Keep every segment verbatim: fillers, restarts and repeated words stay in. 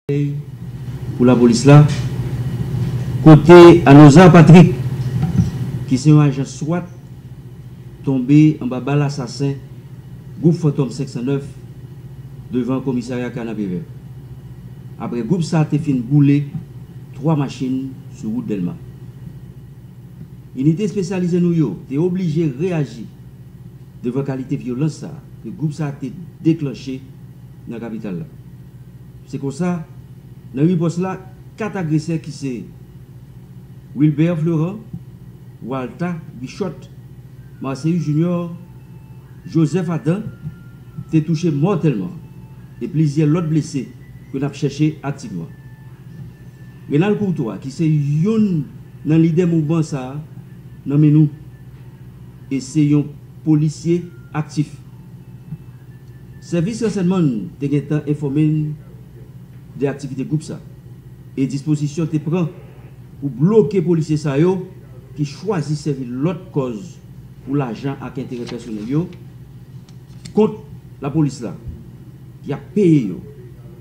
pou lapolis la, kote Anozar Patrick, ki se yon ajan swat, tonbe anba bal asasen gwoup Fantom senk san nèf devan komisarya Kanapevè, apre gwoup sa a te fin boule twa machin sou wout Dèlma. Inite espesyalize nou yo te oblije reyaji devan kalite vyolans sa a ke gwoup sa a te deklanche nan kapital la. Se konsa, nan ripòs la, kat agresè ki se Wilbert Florent, Walta Bichot, Marceus Junior, Joseph Adam te touche mòtèlman e plizyè lòt blese ke n ap chèche aktivman. Renald Courtois, ki se youn nan lidè mouvman sa a, nan men nou e se yon polisye aktif. Sèvis ransèyman te gentan enfòme n de aktivite gwoup sa e dispozisyon te pran pou bloke polisye sa yo ki chwazi sèvi lòt kòz pou lajan ak enterè pèsonèl yo kont lapolis la ki ap peye yo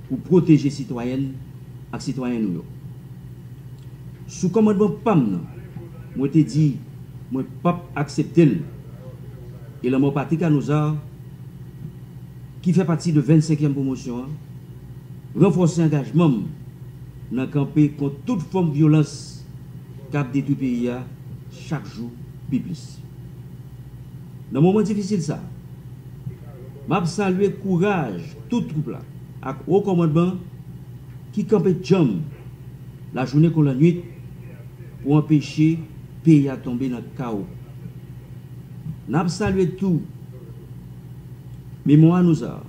pou pwoteje sitwayèn ak sitwayen nou yo. Sou kòmandman pa m nan, mwen te di mwen p ap aksepte l. E lanmò Patrick Anozar, ki fè pati de vennsenkyèm pwomosyon an, ranfòse angajman m nan kanpe kont tout fòm vyolans k ap detwi peyi a chak jou pi plis. Nan moman difisil sa a, m ap salye kouraj tout twoup la ak wo kòmandman ki kanpe djanm lajounen kon lannwit pou anpeche peyi a tonbe nan kawo. N ap salye tou memwa Anozar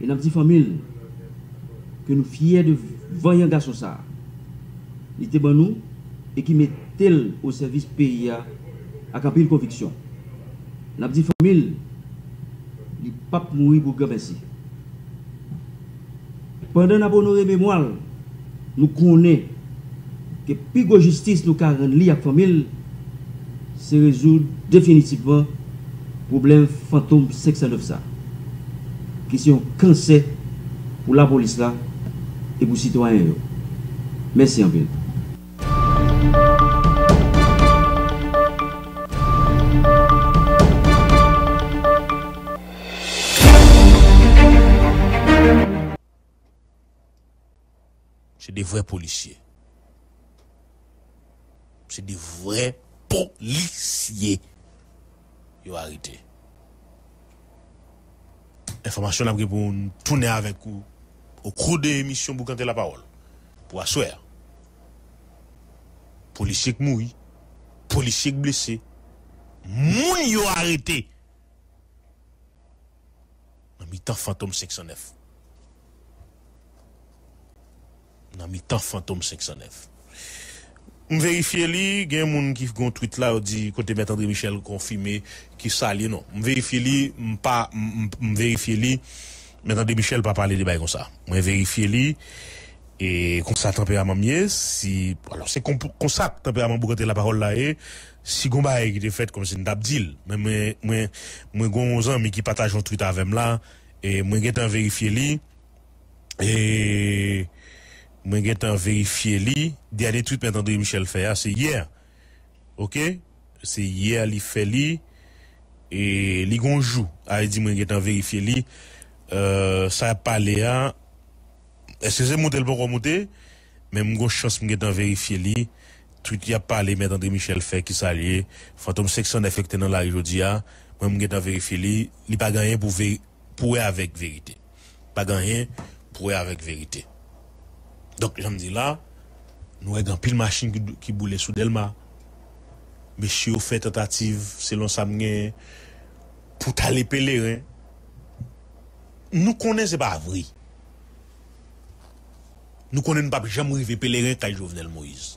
e n ap di fanmi l ke nou fyè de vanyan gason sa a li te ban nou e ki mete l o sèvis peyi a ak anpil konviksyon. N ap di fanmi l, li p ap mouri pou granmèsi. Pandan n ap onore memwa l, nou konnen ke pi gwo jistis nou ka rann li ak fanmi l se rezoud definitivman pwoblèm Fantom senk san nèf sa, ki se yon kansè pou lapolis la e pou sitwayen yo. Mèsi anpil. Se de vrè polisye. Se de vrè polisye yo arete. Enfòmasyon n ap gen pou n tounen avèk ou o kou de emisyon Boukante Lapawòl pou aswè a. Polisye k mouri, polisye k blese, moun yo arete nan mitan Fantom senk san nèf. Nan mitan Fantom senk san nèf. M verifye li, gen moun ki gen yon tweet la, yo di kote Mèt André Michel konfime ki sa l ye non. M verifye li, m pa, m, m, m verifye li. Mèt André Michel pa pale de bagay konsa. Mwen verifye li, e konsa tanperaman m ye, si, alò, se kon, konsa tanperaman Boukante Lapawòl la ye, si gon bagay ki te fèt kòmsi n t ap di l. Men mwen, mwen, mwen gon yon zanmi ki pataje yon tweet avè m la, e mwen gentan verifye li, e mwen gentan verifye li. Dènye tweet Mèt André Michel fè a, se yè. Oke? Se yè li fè li, e li gon jou. A di mwen gentan verifye li. Euh, sa y ap pale a, èske se moute l poko moute? Men m gon chans m gentan verifye li. Tweet y ap pale Mèt André Michel fè ki sa l ye? Fantom senk san nèf yo ki te nan lari jodi a, mwen m gentan verifye li, li pa gen anyen pou veri, pou wè avèk verite. Pa gen anyen pou wè avèk verite. Donk, jan m di la, nou wè gen anpil machin ki, ki boule sou Dèlma. Mesye yo fè tantativ, selon sa m genyen, pou t ale Peleren. Nou konnen se pa vre. Nou konnen n p ap janm rive Peleren kay Jovenel Moïse.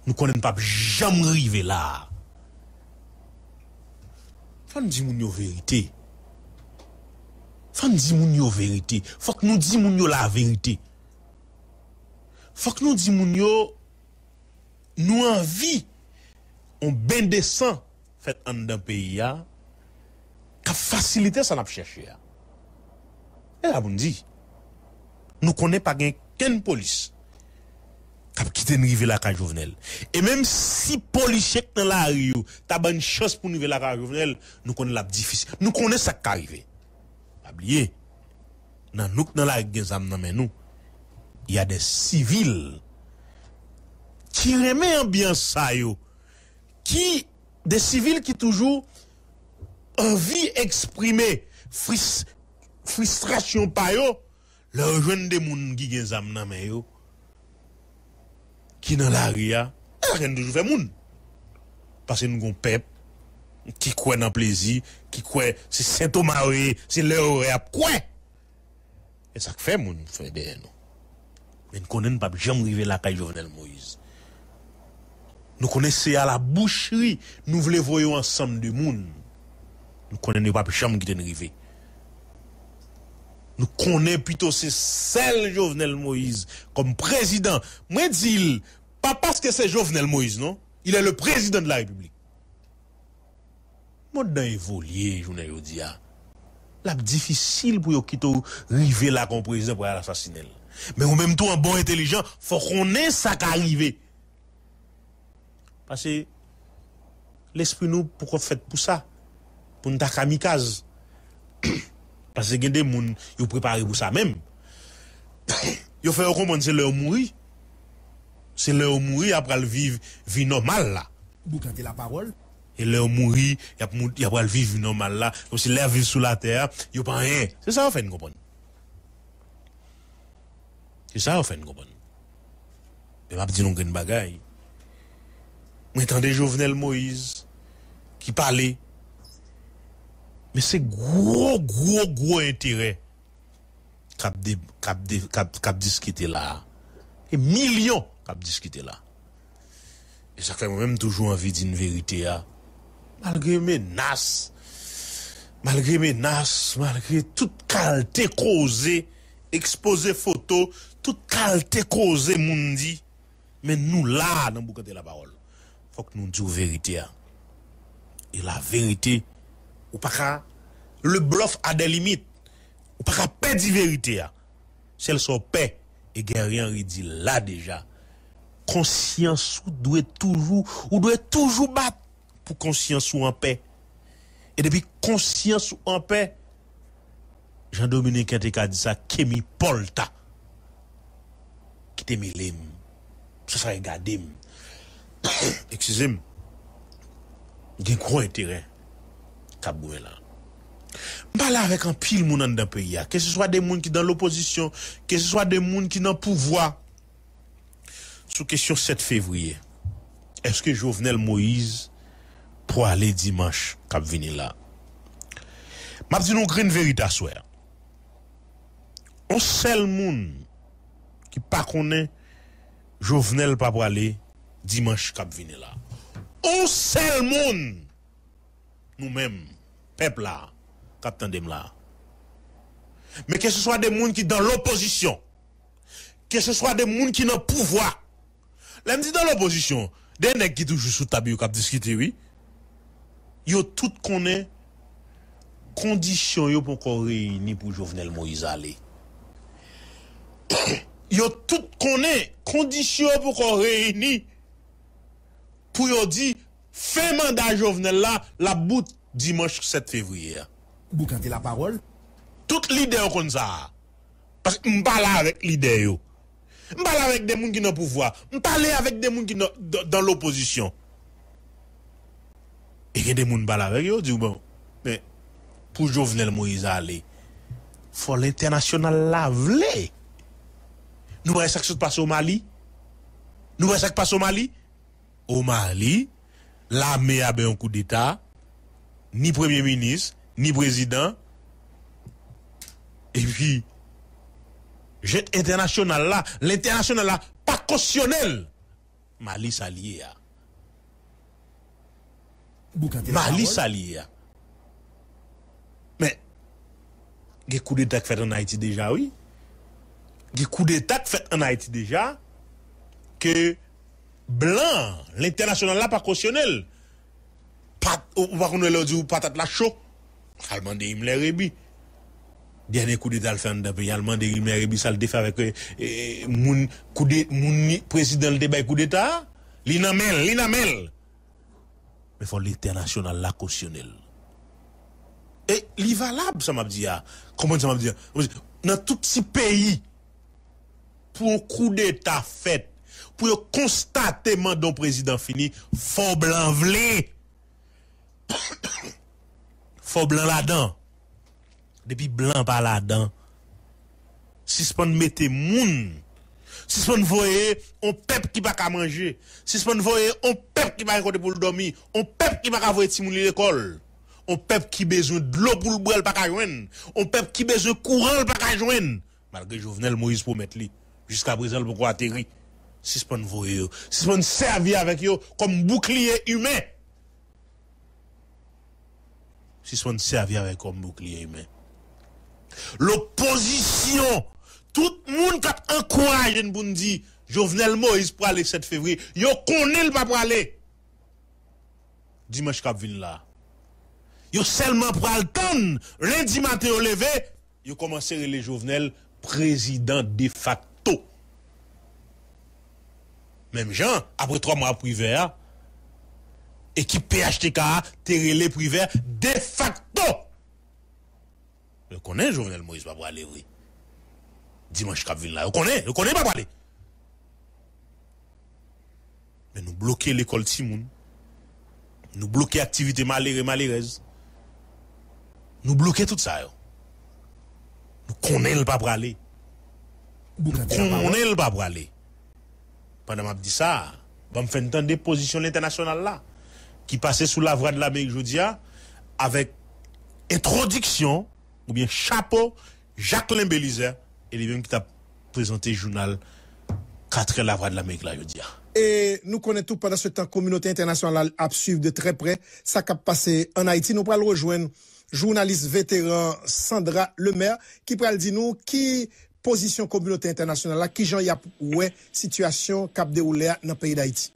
Nou konnen n p ap janm rive la a. Fò n di moun yo verite. Fò n di moun yo verite. Fòk nou di moun yo laverite. Fòk nou di moun yo nou anvi yon ben de san fèt anndan peyi a k ap fasilite sa n ap chèche a. E sa pou n di. Nou konnen pa gen kenn polis k ap kite n rive lakay Jovenel. E menm si polisye k nan lari yo ta ban n chans pou n rive lakay Jovenel, nou konnen l ap difisil. Nou konnen sa k ka rive. Pa bliye, nan nou k nan lari k gen zam nan men nou, y a de sivil ki renmen anbyans sa yo, ki, de sivil ki toujou anvi eksprime fris, fristrasyon pa yo lè yo jwenn de moun ki gen zam nan men yo, ki nan lari a. E sa k fè n toujou fè moun. Paske nou gon pèp ki kwè nan plezi, ki kwè se Sen Toma yo ye, se lè yo wè y ap kwè. E sa k fè moun fè dèyè nou. Men n konnen n p ap janm rive lakay Jovenel Moïse. Nou konnen se a la bouchri nou vle voye yon ansanm de moun. Nou konnen yo p ap janm kite n rive. Nou konnen pito se sèl Jovenel Moïse kòm prezidan. Mwen di l, pa paske se Jovenel Moïse, non. Il est le président de la République. Mond nan evolye jounen jodi a. L ap difisil pou yo kite w rive la kon prezidan pou al asasinen l. Men ou menm tou, an bon entelijan, fò w konnen sa ka rive. Paske lespri nou poko fèt pou sa. Pou n ta kamikaz. Paske gen de moun yo prepare pou sa menm. Yo fè yo konprann se lè yo mouri. Se lè yo mouri, y ap pral viv vi nòmal la. Boukante lapawòl. E lè yo mouri, y ap mou-, y ap pral viv vi nòmal la. Kòmsi lè y ap viv sou latè a, yo pa anyen. Se sa yo fè n konprann. Se sa yo fè n konprann. Men m ap di nou grenn bagay. Mwen tande Jovenel Moïse ki pale. Men se gwo, gwo, gwo enterè k ap de-, k ap de-, k ap, k ap diskite la a. E milyon k ap diskite la. E sa k fè mwen menm toujou anvi di n verite a. Malgre menas, malgre menas, malgre tout kalte koze, ekspoze foto, tout kalte koze moun di, men nou la nan Boukante Lapawòl. Fòk nou di w verite a. E la verite, ou pa ka, le bluff a des limites. Ou pa ka pè di verite a. Sèl sa w pè, e Guerrier Henry di l la deja. Konsyans ou dwe toujou, ou dwe toujou bat pou konsyans ou anpè. E depi konsyans ou anpè, jan Dominiken te ka di sa, que me importa. Kite mele m. Sa sa regade m. Eskize m. Gen gwo enterè k ap goumen la. M pale avèk anpil moun anndan peyi a, keseswa de moun ki dan lopozisyon, keseswa de moun ki nan pouvwa, sou kesyon sèt fevriye. Èske Jovenel Moïse pwale dimanch k ap vini la? M ap di nou grenn verite aswè a. On sèl moun ki pa konnen Jovenel pa pwale dimanch k ap vini la. On sèl moun, nou menm, pèp la, k ap tande m la. Men keseswa de moun ki dan lopozisyon, keseswa de moun ki nan pouvwa. Lè m di dan lopozisyon, de nèg ki toujou sou tab yo k ap diskite, wi. Yo tout konnen kondisyon yo poko reyini pou Jovenel Moïse ale. Yo tout konnen kondisyon yo poko reyini pou yo di fen manda Jovenel la, l ap bout dimanch sèt fevriye a. Boukante lapawòl. Tout lidè yo konn sa a. Paske m pale avèk lidè yo. M pale avèk de moun ki nan pouvwa. M pale avèk de moun ki nan, dan, dan lopozisyon. E gen de moun m pale avèk yo, di w, bon, men, pou Jovenel Moïse ale, fò lentènasyonal la vle. Nou wè sa k sot pase o Mali? Nou wè sa k pase o Mali? O Mali, lame a bay yon koudeta, ni premye minis, ni prezidan. Epi, jent entènasyonal la, lentènasyonal la pa kosyone l. Mali sa l ye a. Boukante Mali lapawòl. Sa l ye a. Men, gen koudeta k fèt ann Ayiti deja, wi. Gen koudeta k fèt ann Ayiti deja, ke blan, lentènasyonal la pa kosyone l. Pat-, ou, ou pa konn wè lè yo di w patat la cho. Al mande Himmler Réby. Dènye koudeta l fè anndan peyi a, l mande rimè epi sa l te fè avèk, e, e, moun, koude, moun li, prezidan l te bay koudeta a, li nan men l, li nan men l. Men fò lentènasyonal la kosyone l. E li valab, sa m ap di a. Konprann sa m ap di a. Nan tout ti peyi, pou yon koudeta fèt, pou yo konstate manda yon prezidan fini, fò blan vle. Fò blan ladan. Depi blan pa ladan, sispann mete moun. Sispann voye yon pèp ki pa ka manje. Sispann voye yon pèp ki pa gen kote pou l dòmi. Yon pèp ki pa ka voye timoun li lekòl. Yon pèp ki bezwen dlo pou l bwè, l pa ka jwenn. Yon pèp ki bezwen kouran, l pa ka jwenn. Malgre Jovenel Moïse pwomèt li, jiskaprezan, l poko ateri. Sispann voye yo. Sispann sèvi avèk yo kòm boukliye imen. Sispann sèvi avèk kòm boukliye imen. Lopozisyon, tout moun k ap ankouraje n pou n di Jovenel Moïse prale sèt fevriye, yo konnen l pa prale. Dimanch k ap vin la. Yo sèlman pral tann lendi maten yo leve, yo kòmanse rele Jovenel prezidan defakto. Menm jan, apre twa mwa Privè a, ekip P H T K a te rele Privè defakto. Yo konnen Jovenel Moïse pa prale vre. Dimanch k ap vin la, yo konnen, yo konnen pa prale. Men nou bloke lekòl timoun. Nou bloke aktivite malere, malerèz. Nou bloke tout sa yo. Nou konnen l pa prale. Nou konnen l pa prale. Pandan m ap di sa, ban m fè n tande pozisyon lentènasyonal la, ki pase sou Lavwadlamerik jodi a, avèk entwodiksyon oubyen chapo Jacquelin Belizaire, e li menm ki t ap prezante jounal katrè Lavwadlamerik la jodi a. E nou konnen tou, pandan se tan, kominote entènasyonal ap swiv de trè prè sa k ap pase ann Ayiti. Nou pral rejwenn jounalis veteran Sandra Lemaire, ki pral di nou ki pozisyon kominote entènasyonal la, kijan y ap wè sitiyasyon k ap dewoule a nan peyi Dayiti.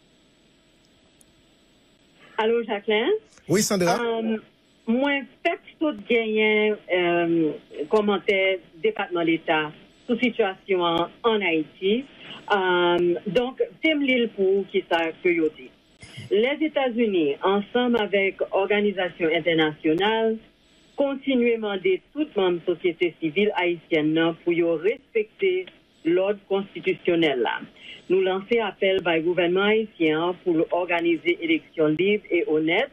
Alo, Jacquelin? Wi, Sandra. Um, mwen fèk sot genyen, um, kòmantè Depatman Deta sou sitiyasyon an ann Ayiti. Um, donk, te m li l pou ou kisa ke yo di. Lèzetazini, ansanm avèk òganizasyon entènasyonal, kontinye mande tout manm sosyete sivil ayisyèn nan pou yo respekte lòd konstitisyonèl la. Nou lanse apèl bay gouvènman ayisyen an pou l òganize eleksyon lib e onèt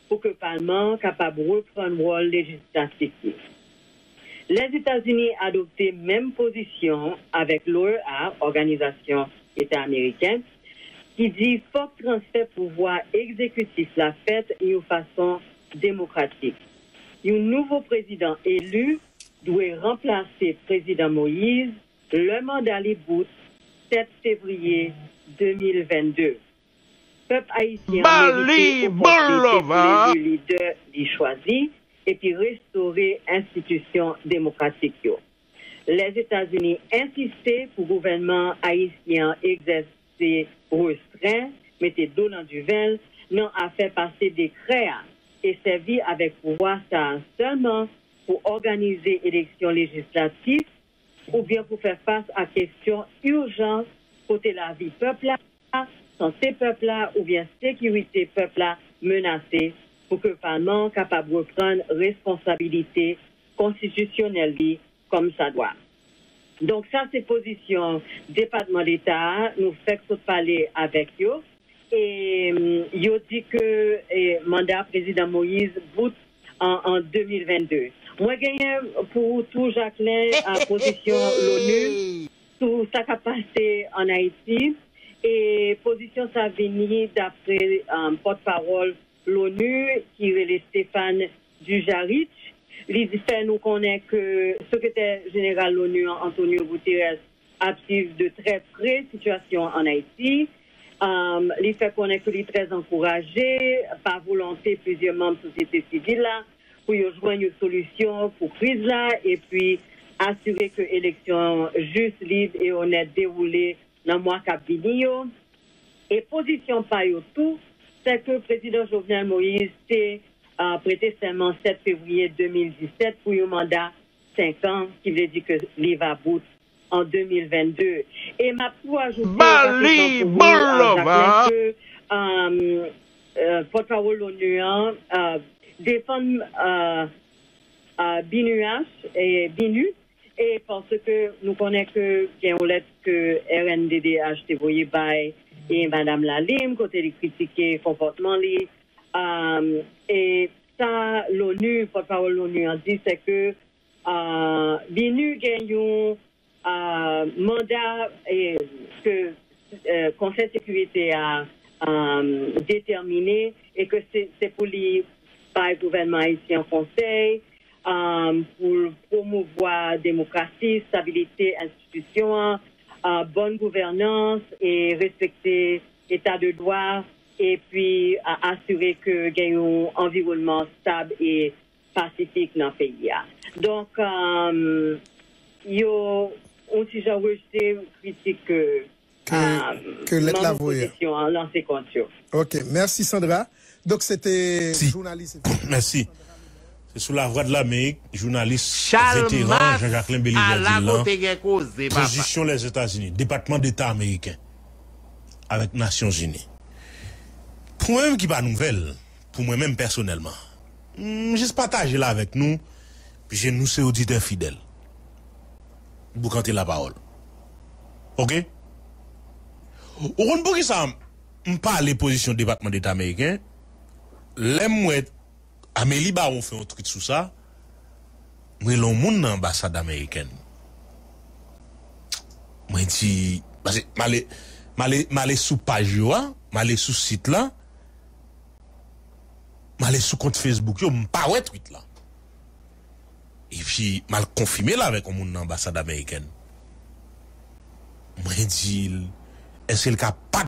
pou ke palman an kapab reprann wòl lejislatif li. Lèzetazini adopte menm pozisyon avèk l'O E A, Òganizasyon Eta Ameriken, ki di fòk transfè pouvwa egzekitif la fèt yon fason demokratik. Yon nouvo prezidan eli dwe ranplase Prezidan Moïse lè manda li bout sèt fevriye de mil vennde. Pèp ayisyen an merite opòtinite pou l eli lidè li chwazi epi restore enstitisyon demokratik yo. Lèzetazini ensiste pou gouvènman ayisyen an egzèse restren, mete do nan diven l nan afè pase dekrè a e sèvi avèk pouvwa sa a sèlman pou òganize eleksyon lejislatif oubyen pou fè fas a kesyon ijan kote lavi pèp la, sante pèp la oubyen sekirite pèp la menase pou ke palman an kapab reprann responsabilite konstitisyonèl li kòmsadwa. Donk, sa se pozisyon Depatman Deta a, nou fèk sot pale avèk yo. E, mm, yo di ke, e, manda Prezidan Moïse bout an, an de mil vennde. Mwen genyen pou ou tou, Jacquelin, a pozisyon l'ONU sou sa k ap pase ann Ayiti. E pozisyon sa vini dapre, um, pòtpawòl l'ONU ki rele Stéphane Dujarric. Li di, fè nou konnen ke Sekretè Jeneral l'ONU an, Antonio Guterres, ap swiv de trè pre sitiyasyon an ann Ayiti. Um, li fè konnen ke li trè ankouraje pa volonte plizyè manm sosyete sivil la pou yo jwenn yon solisyon pou kriz la epi asire ke eleksyon jis, lib e onèt dewoule nan mwa k ap vini yo. E pozisyon pa yo tou, se ke Prezidan Jovenel Moïse te, a, prete sèman sèt fevriye de mil disèt pou yon manda senk an, ki vle di ke li va bout an de mil vennde. E m ap tou ajoute rapidman pou nou, euh, Jacquelin, ke, euh, euh, pòtpawòl l'ONU an, euh, defann, euh, euh, BINUH e BINUH, e paske nou konnen ke gen yon lèt ke R N D D H te voye bay e Madam Lalime, kote li kritike konpòtman li. Euh, e sa l'ONU, pòtpawòl l'ONU an di, se ke, euh, BINUH gen yon, euh, manda, e, ke, euh, Konsèy Sekirite a, euh, detèmine, e ke se, se pou li bay gouvènman ayisyen an konsèy, euh, pou l pwomouvwa demokrasi, estabilite enstitisyon an, euh, bòn gouvènans e respekte eta de dwa, epi, euh, asire ke gen yon anviwònman stab e pasifik nan peyi a. Donk, euh, yo, yon ti jan rejte kritik ke, ke, euh, ke lèt la voye a. Opozisyon an lanse kont yo. Ok, mèsi Sandra. Donk, se te jounalis. Mèsi. Se sou Lavwadlamerik, jounalis veteran Jean-Jacquelin Belizaire di l lan. Pozisyon Lèzetazini, Depatman Deta ameriken avèk Nasyonzini. Pou mwen menm ki pa nouvèl, pou mwen menm pèsonèlman, m jis pataje l avèk nou, piske nou se oditè fidèl. Boukante lapawòl. Ok? Ou konn poukisa m pale pozisyon Depatman Deta ameriken? Lè m wè Amélie Baron fè yon tweet sou sa, m rele yon moun nan anbasad amerikèn. Mwen di, paske m ale, m ale, m ale sou paj yo a, m ale sou sit la, m ale sou kont Facebook yo, m pa wè tweet la. Epi, m al konfime l avèk yon moun nan anbasad amerikèn. Mwen di l, èske l ka pa